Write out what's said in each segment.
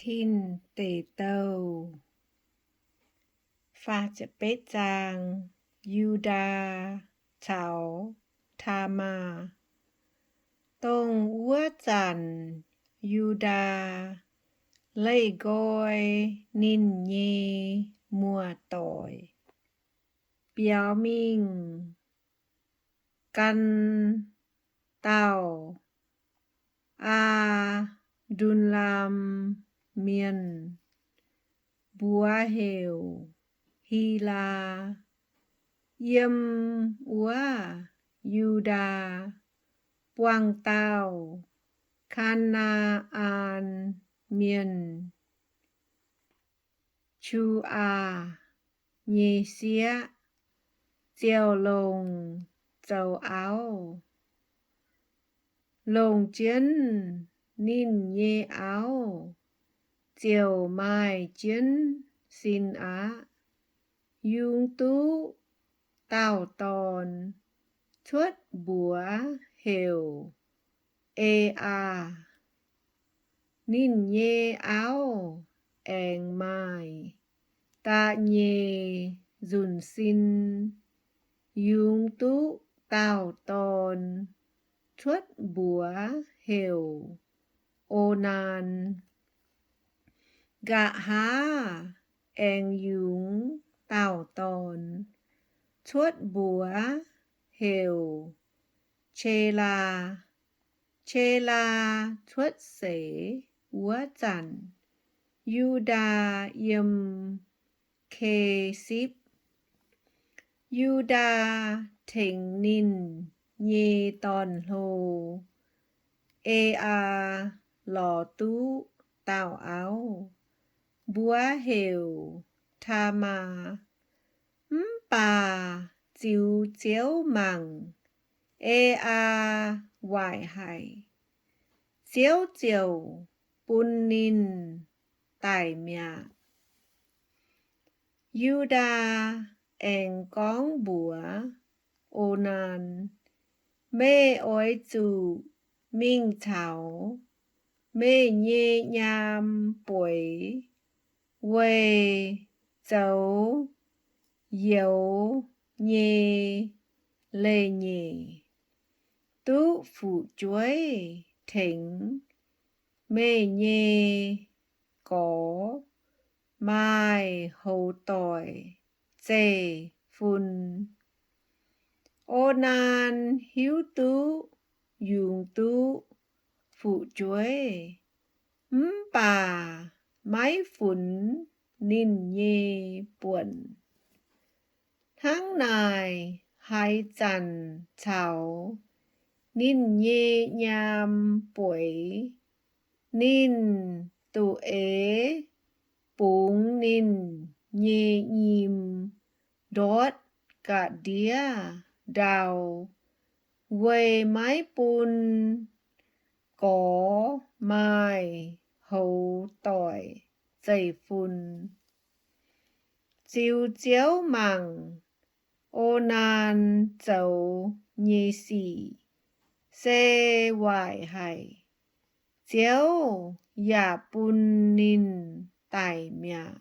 Tin Deic Douh. Faah ziepc betv zaang. Yu^ndaa caux Taa^maa. Dongh wuov zanc Yu^ndaa leih nqoi ninh nyei muoz-doic, biaux mingh gan dauh Aa^ndun^lam Mienh, mbuox heuc Hilaa, yiem wuov Yu^ndaa buangh dauh Kaa^naa^an Mienh, Qu^aa, nyei sieqv, ziouc longc zoux auv. Longc jienv ninh nyei auv, ziouc maaih jienv sin aqv. Yungz duqv dauh dorn, cuotv mbuox heuc Aa^aa. Ninh nyei auv aengx maaih da'nyeic nzunc sin, yungz duqv dauh dorn, cuotv mbuox heuc Onaan. Nqa'haav aengx yungz dauh dorn, cuotv mbuox heuc Qelaa. Qelaa cuotv seix wuov zanc, Yu^ndaa yiem Kesipv. Yu^ndaa tengx ninh nyei dorn-hlo, Aa^aa, lorz duqv dauh auv, mbuox heuc Taa^maa. Mv baac ziux Ziouv mangc, Aa^aa waaic haic. Ziouv ziouc bun ninh daic mi'aqv. Yu^ndaa aengx gorngv mbuox Onaan, Meih oix zuqc mingh caux meih nyei nyaam bueix weih zoux youz nyei leiz-nyeic, duqv fu'jueiv tengx meih nyei gorx maaih hoz doic zeiv-fun. Onaan hiuv duqv yungz duqv fu'jueiv, mv baac maiv funx ninh nyei buonc. Hnangv naaic haaix zanc caux ninh nyei nyaam bueix, ninh duqv eix bungx ninh nyei nyim ndortv ga'ndiev ndau, weic maiv bun gorx maaih hoz doic zeiv-fun. Ziux Ziouv mangc, Onaan zoux nyei sic se waaic haic. Ziouv yaac bun ninh daic mi'aqv.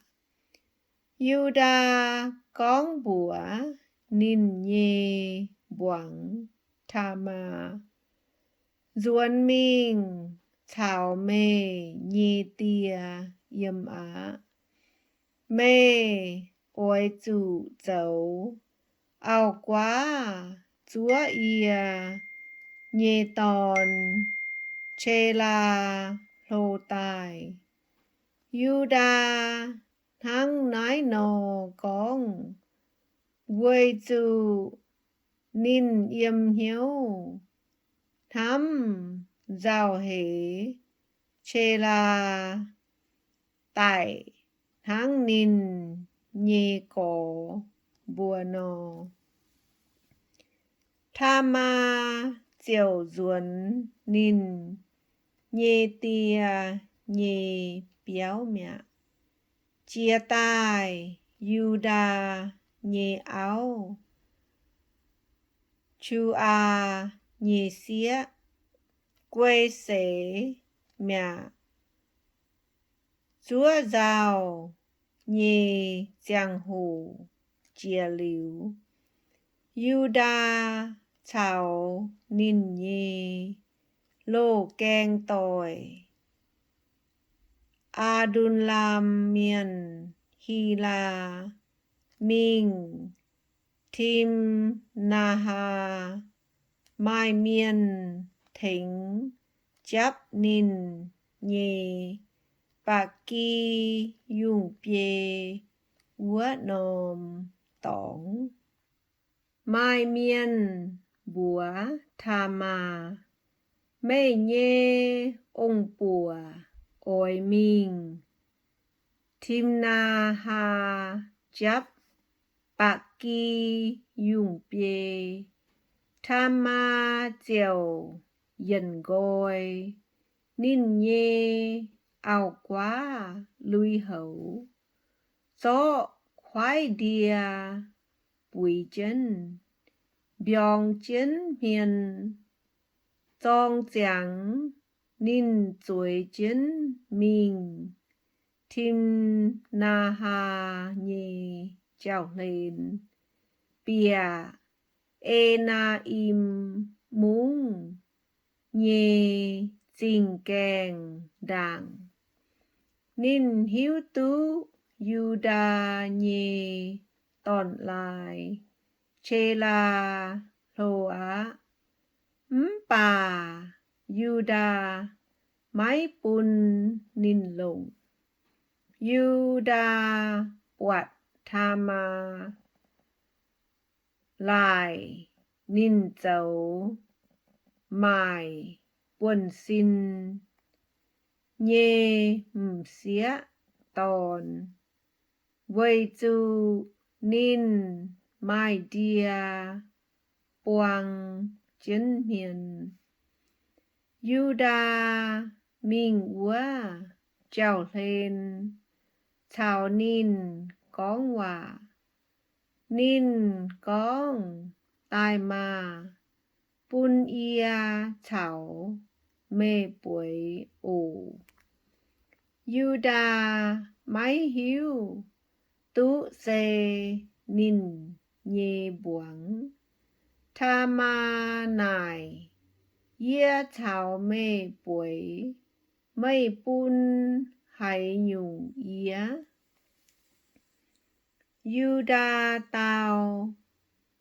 Yu^ndaa gorngv mbuox ninh nyei mbuangz Taa^maa, Nzuonx mingh caux meih nyei die yiem aqv. Meih oix zuqc zoux auv-guaav zuov yie nyei dorn, Qelaa, hlo daaih. Yu^ndaa hnangv naaiv nor gorngv weic zuqc ninh yiem hnyouv hnamv nzauh heix Qelaa daic hnangv ninh nyei gorx mbuo nor. Taa^maa ziouc nzuonx ninh nyei die nyei biauv mi'aqv, jiez daaih Yu^ndaa nyei auv, Qu^aa, nyei sieqv, guei seix mi'aqv. duqv nzauh nyei ziangh hoc jiex liuz, Yu^ndaa caux ninh nyei loz-gaeng doic, Aa^ndun^lam Mienh, Hilaa, mingh Tim^naa^haa. Maaih mienh tengx japv ninh nyei ba'gi yungh biei wuov norm dorngx. Maaih mienh mbuox Taamaa, Meih nyei ong-buoc oix mingh Tim^naa^haa japv ba'gi yungh biei. Taamaa ziouc yienc nqoi ninh nyei auv-guaav lui-houx, zorqv kuaaiv ndie buix jienv, mbiorng jienv hmien. Zorng ziangx ninh zueiz jienv mingh Tim^naa^haa nyei jauv-hlen, bieqc En^naa^im Mungv nyei zingh gaengh ndaangc. Ninh hiuv duqv Yu^ndaa nyei dorn-laai, Qelaa, hlo aqv. Mv baac Yu^ndaa maiv bun ninh longc. Yu^ndaa buatc Taamaa laaic ninh zoux maaic buonv-sin nyei m'sieqv dorn, weic zuqc ninh maaih ndie buang jienv hmien. Yu^ndaa mingh wuov jauv-hlen caux ninh gorngv waac. Ninh gorngv, Daaih maah! Bun yie caux meih bueix oc. Yu^ndaa maiv hiuv duqv se ninh nyei mbuangz. Taamaa naaic, Yie caux meih bueix, meih bun haaix nyungc yie? Yu^ndaa dau,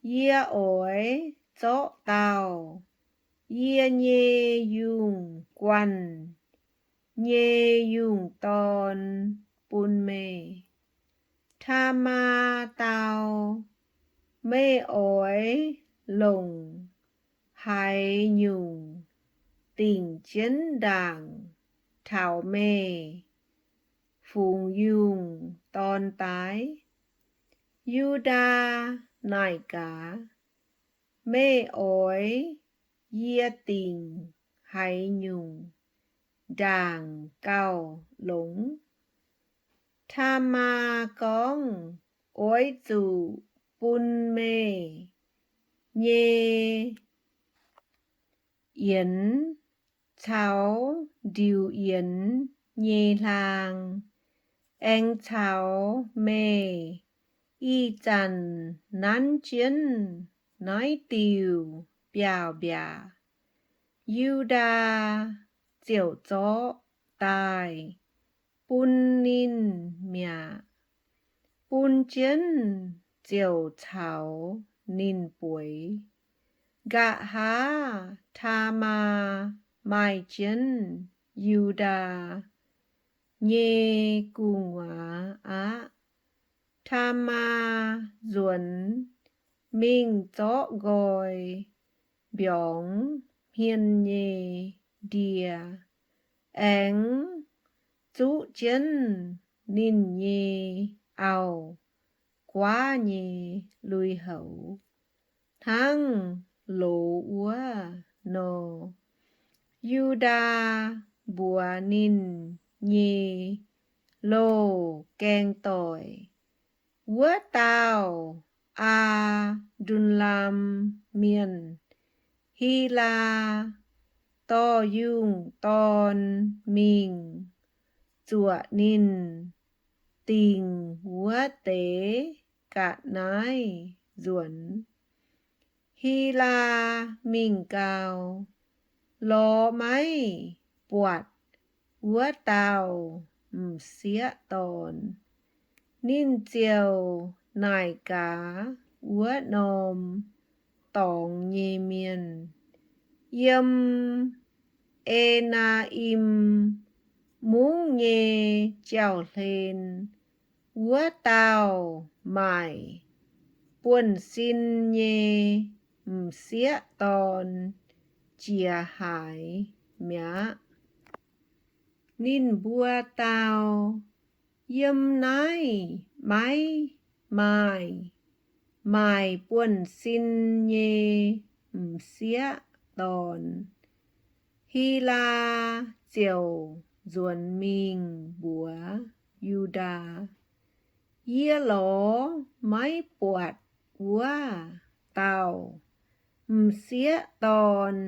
Yie oix zorqv dauh yie nyei yungh guanh nyei yungh dorn bun meih. Taamaa dau, Meih oix longc haaix nyungc dingc jienv ndaangc taux meih fungx yungh dorn daaih? Yu^ndaa naaic gaax, Meih oix yie dingc haaix nyungc ndaangc gauh longx? Taamaa gorngv, Oix zuqc bun meih nyei yienx caux ndiux yienx nyei hlaang, aengx caux meih ih zanc nanv jienv naaiv diuh biauv-mbiaac. Yu^ndaa ziouc zorqv daaih bun ninh mi'aqv, bun jienv ziouc caux ninh bueix. Nqa'haav Taamaa maaih jienv Yu^ndaa nyei gu'nguaaz aqv. Taamaa nzuonx mingh zorqv nqoi mbiorngz hmien nyei ndie, aengx zuqv jienv ninh nyei auv-guaav nyei lui-houx, hnangv loz wuov nor. Yu^ndaa mbuox ninh nyei loz-gaeng doic, Wuov dauh Aa^ndun^lam Mienh, Hilaa, dorh yungh dorn mingh, zuoqc ninh dingc wuov deix ga'naaiv nzuonx. Hilaa mingh gau, lorz maiv buatc wuov dauh m'sieqv dorn. Ninh ziouc naaic gaax wuov norm dorngx nyei mienh, Yiem E^naa^im Mungv nyei jauv-hlen wuov dauh maaic buonv-sin nyei m'sieqv dorn jiex haaix mi'aqv? Ninh mbuo dau, Yiem naaiv maiv maaih maaic buonv-sin nyei m'sieqv dorn. Hilaa ziouc nzuonx mingh mbuox Yu^ndaa, Yie lorz maiv buatc wuov dauh m'sieqv dorn.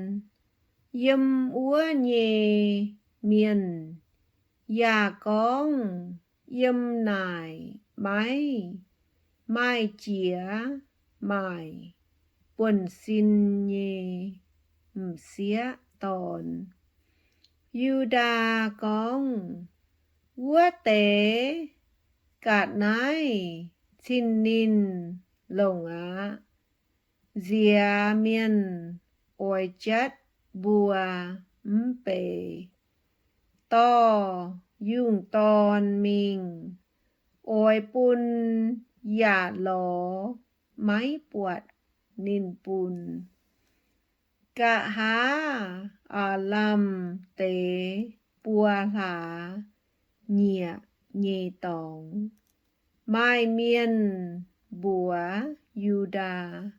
Yiem wuov nyei mienh yaac gorngv, Yiem naaic maiv maaih jiex maaic buonv-sin nyei m'sieqv dorn. Yu^ndaa gorngv, Wuov deix ga'naaiv cin-ninh longc aqv. Nziex mienh oix jatv mbuo mv bei. Dorh yungh dorn mingh, oix bun yaac lorz maiv buatc ninh bun. Nqa'haav aav lamh deix buo hlaax nyieqc nyei dorngx, maaih mienh mbuox Yu^ndaa,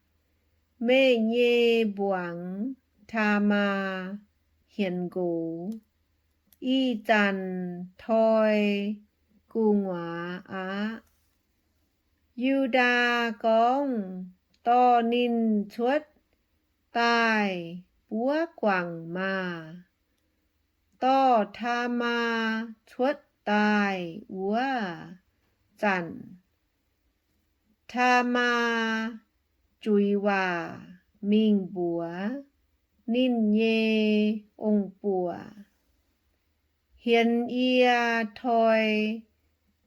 Meih nyei mbuangz Taamaa hienx nqox, ih zanc toi gu'nguaaz aqv. Yu^ndaa gorngv, Dorh ninh cuotv daaih buov guangc maah! Dorh Taamaa cuotv daaih wuov zanc, Taamaa juix waac mingh mbuox ninh nyei ong-buoc, Hienx yie toi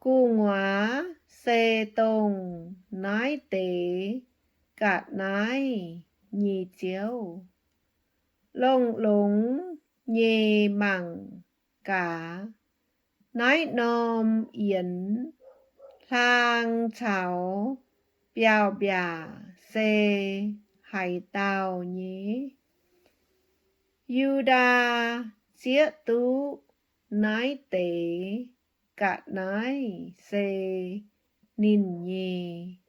gu'nguaaz se dongh naaiv deix ga'naaiv nyei ziouv. Longx-longx nyei mangc gaax, naaiv norm yienx hlaang caux biauv-mbiaac se haaix dauh nyei? Yu^ndaa zieqv duqv naaiv deix ga'naaiv se ninh nyei.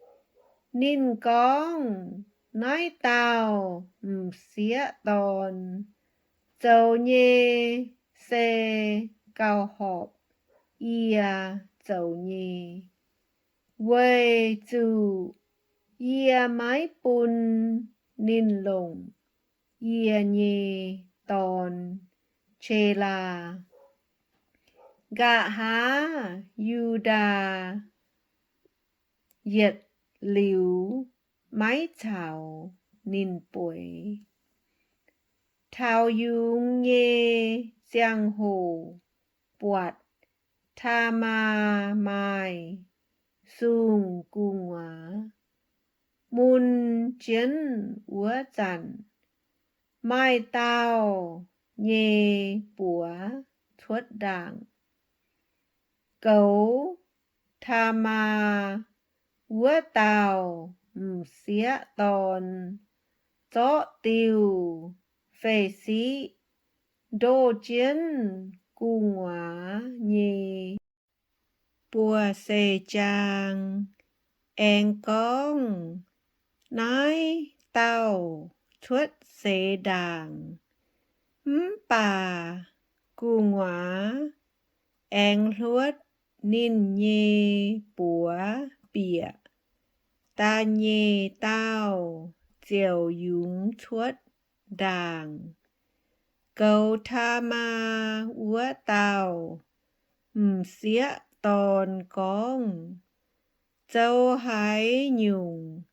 Ninh gorngv, Naaiv dauh m'sieqv dorn zoux nyei se gauh horpc yie zoux nyei, weic zuqc yie maiv bun ninh longc yie nyei dorn, Qelaa. Nqa'haav Yu^ndaa yietc liuz maiv caux ninh bueix. Taux yungz nyei ziangh hoc buatc Taamaa maaih sung gu'nguaaz mun jienv wuov zanc, maaih dauh nyei buoz cuotv ndaangc. Goux Taamaa wuov dauh m'sieqv dorn zorqv diuh fei-siqv ndoh jienv gu'nguaaz nyei buoz-seix jaang, aengx gorngv, Naaiv dauh cuotv seix ndaangc. Mv baac gu'nguaaz aengx hluotv ninh nyei buoz bieqc. Da'nyeic dauh ziouc yungz cuotv ndaangc. Goux Taamaa wuov dauh m'sieqv dorn gorngv, Zoux haaix nyungc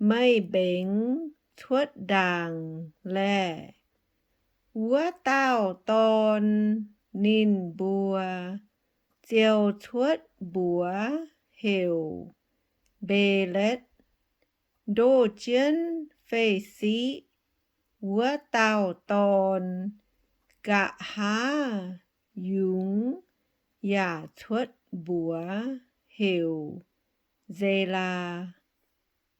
meih mbengx cuotv ndaangc laeh? Wuov dauh dorn ninh mbuo ziouc cuotv mbuox heuc Mbe^letv. Ndoh jienv Fei^siqv wuov dauh dorn nqa'haav yungz yaac cuotv mbuox heuc Nzela.